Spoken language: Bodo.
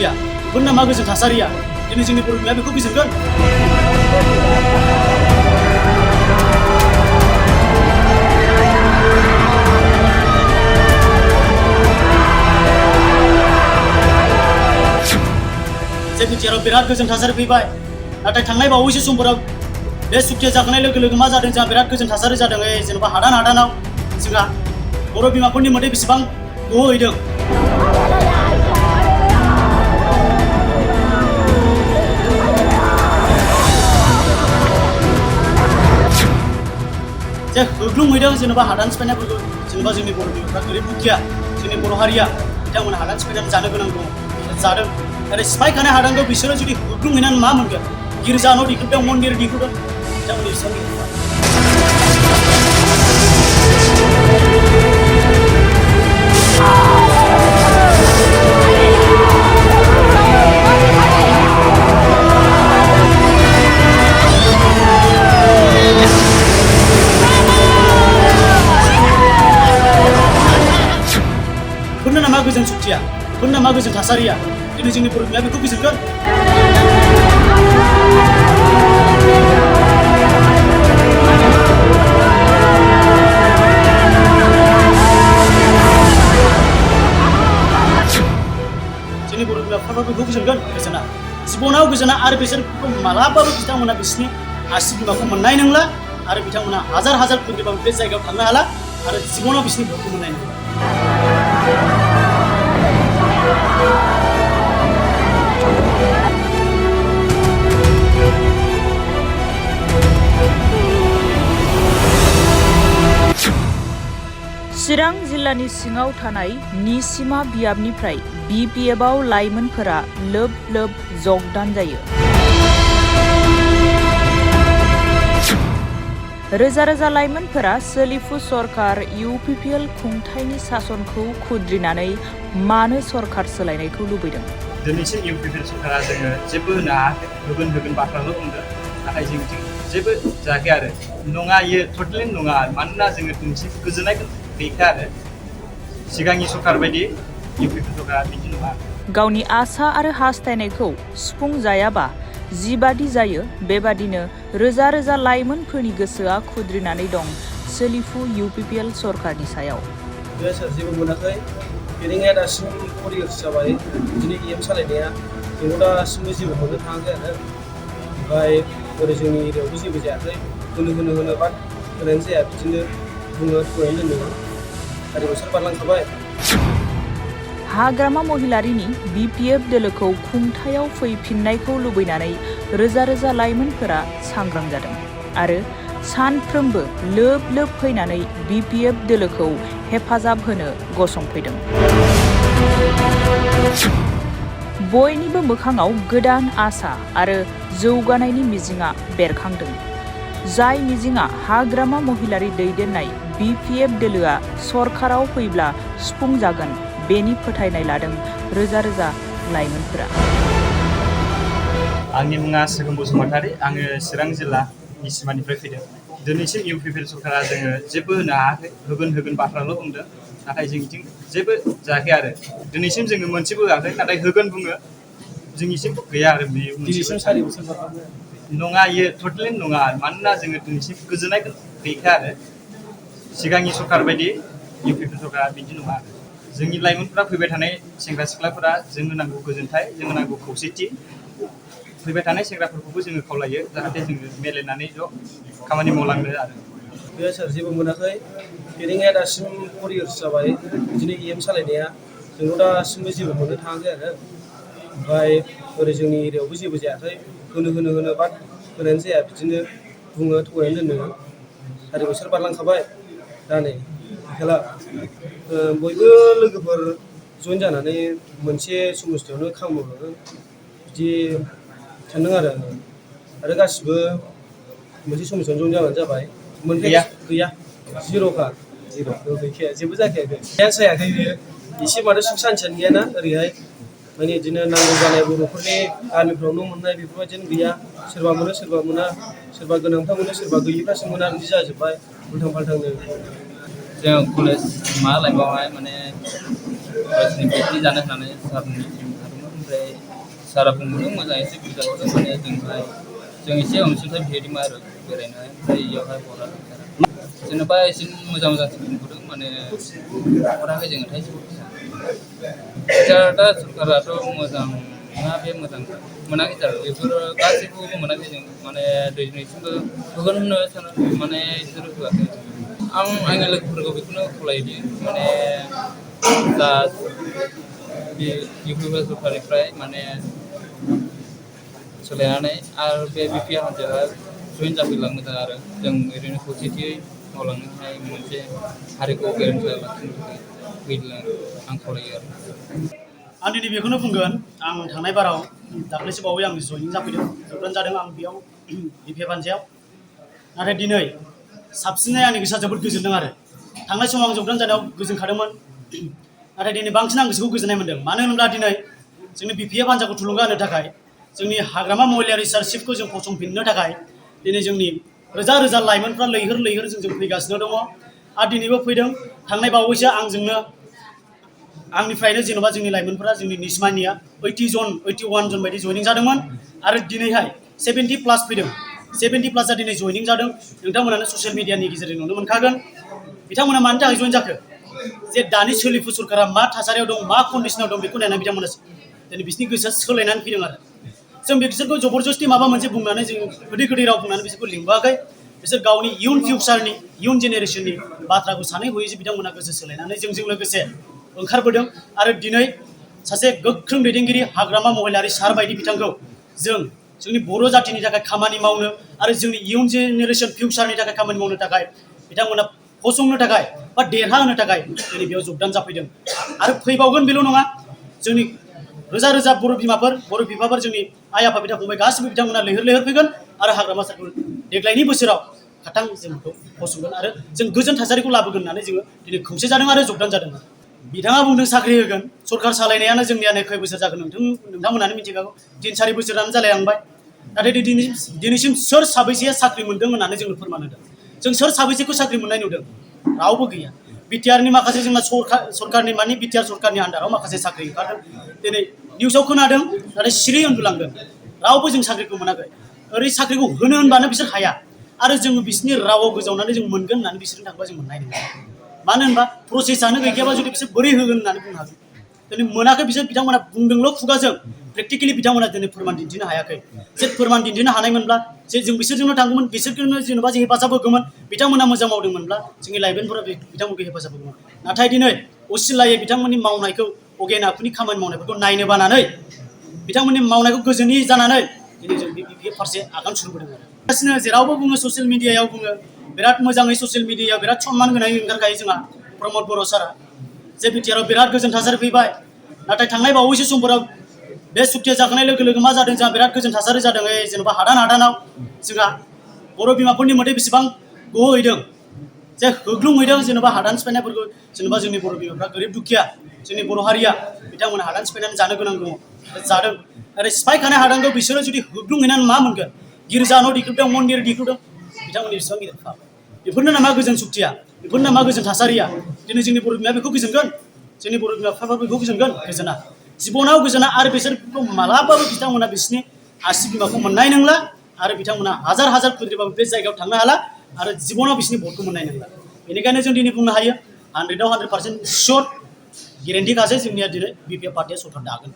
suktiया बेफोरनो मा गोजोन थासारिया दिनै जोंनि बर' बिमाया बेखौ बिजिरगोन जे बिटिआरआव बिराद गोजोन थासारि फैबाय नाथाय थांनाय बावैसो समफोराव बे सुक्तिया जाखांनाय लोगो लोगो मा जादों जोंहा बिराद गोजोन थासारि जादों जेनेबा हादानाव जोंहा बर' बिमाफोरनि मोदै बेसेबां गहोहैदों जे होग्लुंहैदों जेनेबा हादान सिफायनायफोरखौ जेनेबा जोंनि बर' बिमाफ्रा गोरिब दुखिया जोंनि बर' हारिया बिथांमोना हादान सिफायनानै जानो गोनां दङ जादों आरो सिफायखानाय हादानखौ बिसोरो जुदि होग्लुंहैनानै मा मोनगोन गिर्जा न' दिखुदों मन्दिर दिखुदों बिथांमोननि सोरनि बेफोरनो मा गोजोन सुक्तिया बेफोरनो मा गोजोन थासारिया दिनै जोंनि बर' बिमाया बेखौ बिजिरगोन जोंनि बर' बिमाफ्राबो बेखौ बिजिरगोन गोजोना जिबनाव गोजोना आरो बिसोरखौ मालाबाबो बिथांमोना बिसिनि आसि बिमाखौ मोननाय नंला आरो बिथांमोना हाजार हाजार कोटिबाबो बे जायगायाव थांनो हाला आरो जिबनाव बिसिनि भटखौ मोननाय नंला चिरां जिल्लानि सिङाव थानाय निसिमा बियाबनिफ्राय BPFआव लाइमोनफोरा लोब लोब जगदान जायो। रोजा रोजा लाइमोनफोरा सोलिफु सरकार UPPL खुंथायनि सासनखौ खुद्रिनानै मानो सरकार सोलायनायखौ लुबैदों? दिनैसिम UPPL सरकारा जोङो जेबो होनो हायाखै होगोन बाथ्राल' बुंदों नाथाय जोंथिं जेबो जायाखै आरो नङा इयो टटेलि नङा मानोना जोङो दिनैसिम गोजोननाय गैखा आरो सिगांनि सरकार बायदि UPPL सरकारा बिदि नङा गावनि आसा आरो हास्थायनायखौ सुफुंजायाबा जिबादि जायो बेबादिनो रोजा रोजा लाइमोनफोरनि गोसोआ खुद्रिनानै दं सोलिफु UPPL सरकारनि सायाव बे जेबो मोनाखै बेनिखायनो दासिम 4 इयार्स जाबाय दिनै EM सालायनाया जोंथ' दासिमबो जेबो मोननो थाङाखै आरो ओमफ्राय ओरै जोंनि एरियायावबो जेबो जायाखै होनो बाट होनायानो जाया बिदिनो बुङो थगायनो दोनो 4 बोसोर बारलांखाबाय हाग्रामा महिलारिनि BPF दोलोखौ खुंथायाव फैफिननायखौ लुबैनानै रोजा रोजा लाइमोनफोरा सांग्रां जादों आरो सानफ्रोमबो लोब लोब फैनानै BPF दोलोखौ हेफाजाब होनो गसंफैदों। बयनिबो मोखाङाव गोदान आसा आरो जौगानायनि मिजिंआ बेरखांदों। जाय मिजिंआ हाग्रामा महिलारि दैदेननाय BPF दोलोआ सरकाराव फैब्ला सुफुंजागोन बेनि फोथायनाय लादों रोजा रोजा लाइमोनफोरा। आंनि मुङा सोगोम बसुमतारी आङो चिरां जिल्ला निसिमानिफ्राय फैदों दिनैसिम UPPL सरकारा जोङो जेबो होनो हायाखै होगोन बाथ्राल' बुंदों नाथाय जोंथिं जेबो जायाखै आरो दिनैसिम जोङो मोनसेबो होआखै नाथाय होगोन बुङो जोंनिसिम गैया आरो बेयो दिनैसिम 4 बोसोर बारलांबाय नङा इयो टटेलि नङा मानोना जोङो दिनैसिम गोजोननाय गैखा आरो सिगांनि सरकार बायदि UPPL सरकारा बिदि नङा जोंनि लाइमोनफोरा फैबाय थानाय सेंग्रा सिख्लाफोरा जोंनो नांगौ गोजोनथाय जोंनो नांगौ खौसेथि फैबाय थानाय सेंग्राफोरखौबो जोङो खावलायो जाहाथे जोङो मेलायनानै ज' खामानि मावलांनो आरो बे जेबो मोनाखै बेनिखायनो दासिम 4 इयार्स जाबाय दिनै EM सालायनाया जोंथ' दासिमबो जेबो मोननो थाङाखै आरो ओमफ्राय ओरै जोंनि एरियायावबो जेबो जायाखै होनो बाट होनायानो जाया बिदिनो बुङो थगायनो दोनो 4 बोसोर बारलांखाबाय दा नै खेला बयबो लोगोफोर जइन जानानै मोनसे समस्थियावनो खामानि मावलाङो बिदि सानदों आरो गासिबो मोनसे समस्थियावनो जइन जाबानो जाबाय गैया जिर'खा गैखाया जेबो जाखायाखै जायाखै बियो एसे माथो सुख सान्थियानो गैयाना ओरैहाय माने बिदिनो नांगौ जानाय बर'फोरनि गामिफ्रावनो मोननाय बेफोरबायदिनो गैया सोरबा मोनो सोरबा मोना सोरबा गोनांफ्रा मोनो सोरबा गैयिफ्रासो मोना बिदि जाजोब्बाय उल्थां फाल्थांनो जों कलेज लाइफआवहाय माने फरायसालिनि पिकनिक जानो होननानै सारनिसिम थांदोंमोन ओमफ्राय सारा बुंदों मोजाङै एसे बुरजा हरदों माने जों एसे अनसुंथाइ बिहरदोंमोन आरो बेरायनो ओमफ्राय इयावहाय हराखै जेनेबा एसे मोजां नुबोदों माने हराखै जोङो थाइसेबो दा सरकाराथ' मोजां नङा बे मोजां मोनाखै सार बेफोर गासैखौबो मोनाखै जों माने दिनैसिमबो होगोन होननो सानो माने बिसोरो होआखै आं आंनि लोगोफोरखौ बेखौनो खावलायोदि माने दा बे इउपिपिएल सरकारनिफ्राय माने सोलायनानै आरो बे बिपिएल हान्जाया जइन जाफैब्ला मोजां आरो जों ओरैनो खौसेथियै मावलांनो हानाय मोनसे हारिखौ गेरेन्टि लाखिनो थाखाय फैब्ला आं खावलायो आरो आं दिनै बेखौनो बुंगोन आं थांनाय बाराव दाख्लैसो बावै आं जयनिं जाफैदों जबदान जादों आं बेयाव बिपिएफ हान्जायाव नाथाय दिनै साबसिनै आंनि गोसोआ जोबोद गोजोनदों आरो थांनाय समाव आं जबदान जानायाव गोजोनखादोंमोन नाथाय दिनै बांसिन आं गोसोखौ गोजोननाय मोन्दों मानो होनोब्ला दिनै जोंनि बिपिएफ हान्जाखौ थुलुंगा होनो थाखाय जोंनि हाग्रामा महिला रिसार्च शिफ्टखौ जों फसंफिननो थाखाय दिनै जोंनि रोजा रोजा लाइमोनफ्रा लैहोर जों फैगासिनो दङ आरो दिनैबो फैदों थांनाय बावैसो आंजोंनो आंनिफ्रायनो जेन'बा जोंनि लाइमोनफोरा जोंनि निस्मानिया 81 जन बायदि जयनिं जादोंमोन आरो दिनैहाय 70+ फैदों 70+आ दिनै जयनिं जादों नोंथांमोनानो ससियेल मिडियानि गेजेरजों नुनो मोनखागोन बिथांमोना मानि थाखाय जयन जाखो जे दानि सोलिफु सरकारा मा थासारियाव दं मा कन्डिसनाव दं बेखौ नायनानै बिथांमोना दिनै बिसोरनि गोसोआ सोलायनानै फैदों आरो जों बिसोरखौ जबरदस्ति माबा मोनसे बुंनानै जों गोदै राव बुंनानै बिसोरखौ लिंबोआखै बिसोर गावनि इयुन फिउचारनि इयुन जेनेरेसननि बाथ्राखौ सानै हयै जे बिथांमोना गोसो सोलायनानै जोंजों लोगोसे ओंखारबोदों आरो दिनै सासे गोख्रों दैदेनगिरि हाग्रामा महिलारि सार बायदि बिथांखौ जोंनि बर' जातिनि थाखाय खामानि मावनो आरो जोंनि इयुन जेनेरेसन फिउचारनि थाखाय खामानि मावनो थाखाय बिथांमोना फसंनो थाखाय बा देरहाहोनो थाखाय दिनै बेयाव जगदान जाफैदों आरो फैबावगोन बेल' नङा जोंनि रोजा बर' बिमाफोर बर' बिफाफोर जोंनि आइ आफा बिदा फंबाय गासिबो बिथांमोना लैहोर फैगोन आरो हाग्रामा सारखौ देग्लायनि बोसोराव खाथां जों बेखौ फसंगोन आरो जों गोजोन थासारिखौ लाबोगोन होननानै जोङो दिनै खौसे जादों आरो जगदान जादों बिथाङा बुंदों साख्रि होगोन सरकार सालायनायानो जोंनिया नै खय बोसोर जागोन नोंथांमोनानो मिथिखागौ 3-4 बोसोरानो जालायलांबाय नाथाय दिनैसिम सोर साबैसेया साख्रि मोन्दों होननानै जोंनो फोरमान होदों जों सोर साबैसेखौ साख्रि मोननाय नुदों रावबो गैया बिटिआरनि माखासे जोंना सरकारनि मानि बिटिआर सरकारनि आन्दाराव माखासे साख्रि ओंखारदों दिनै निउसाव खोनादों नाथाय सिरि उन्दुलांदों रावबो जों साख्रिखौ मोनाखै ओरै साख्रिखौ होनो होनबानो बिसोर हाया आरो जोङो बिसोरनि रावाव गोजावनानै जों मोनगोन होननानै बिसोरनि थांबा जों मोननाय नङा मानो होनबा प्रसेसआनो गैखायाबा जुदि बिसोर बोरै होगोन होननानै बुंनो हागोन दिनै मोनाखै बिसोर बिथांमोना बुंदोंल' खुगाजों प्रेक्टिकेलि बिथांमोना दिनै फोरमान दिन्थिनो हायाखै जे फोरमान दिन्थिनो हानायमोनब्ला जे जों बिसोरजोंनो थांगौमोन बिसोरखौनो जेनेबा जे हेफाजाब होगौमोन बिथांमोना मोजां मावदोंमोनब्ला जोंनि लाइमोनफोरा बिथांमोनखौ हेफाजाब होगौमोन नाथाय दिनै असिलायै बिथांमोननि मावनायखौ अगेन आखुनि खामानि मावनायफोरखौ नायनो बानानै बिथांमोननि मावनायखौ गोजोनि जानानै दिनै जों बे फारसे आगान सुरबोदों आरो जेरावबो बुङो ससियेल मिडियायाव बुङो बिराद मोजाङै ससियेल मिडियायाव बिराद सनमान गोनाङै ओंखारखायो जोंहा प्रमद बर' सारा जे बिटिआराव बिराद गोजोन थासारि फैबाय नाथाय थांनाय बावैसो समफोराव बे सुक्तिया जाखांनाय लोगो मा जादों जोंहा बिराद गोजोन थासारि जादों जेनेबा हादानाव जोंहा बर' बिमाफोरनि मोदै बेसेबां गहोहैदों जे होग्लुंहैदों जेनेबा हादान सिफायनायफोरखौ जेनेबा जोंनि बर' बिमाफ्रा गोरिब दुखिया जोंनि बर' हारिया बिथांमोना हादान सिफायनानै जानो गोनां दङ जादों आरो सिफायखानाय हादानखौ बिसोरो जुदि होग्लुंहैनानै मा मोनगोन गिर्जा न' दिख्रुबदों मन्दिर दिख्रुबदों बिथांमोननि बेसेबां गिदिर पाप बेफोरनो नामा गोजोन सुक्तिया बेफोरनो नामा गोजोन थासारिया दिनै जोंनि बर' बिमाया बेखौ गोजोनगोन जोंनि बर' बिमा बिफाफ्रा बेखौ गोजोनगोन गोजोना जिबनाव गोजोना आरो बिसोरखौ मालाबाबो बिथांमोना बिसोरनि आसि बिमाखौ मोननाय नंला आरो बिथांमोना हाजार खुद्रिबाबो बे जायगायाव थांनो हाला आरो जिबनाव बिसोरनि भटखौ मोननाय नंला बेनिखायनो जों दिनै बुंनो हायो 100% सियर गेरेन्टि खासै जोंनिया दिनै बिपिएफ पार्टिया सरकार दागोन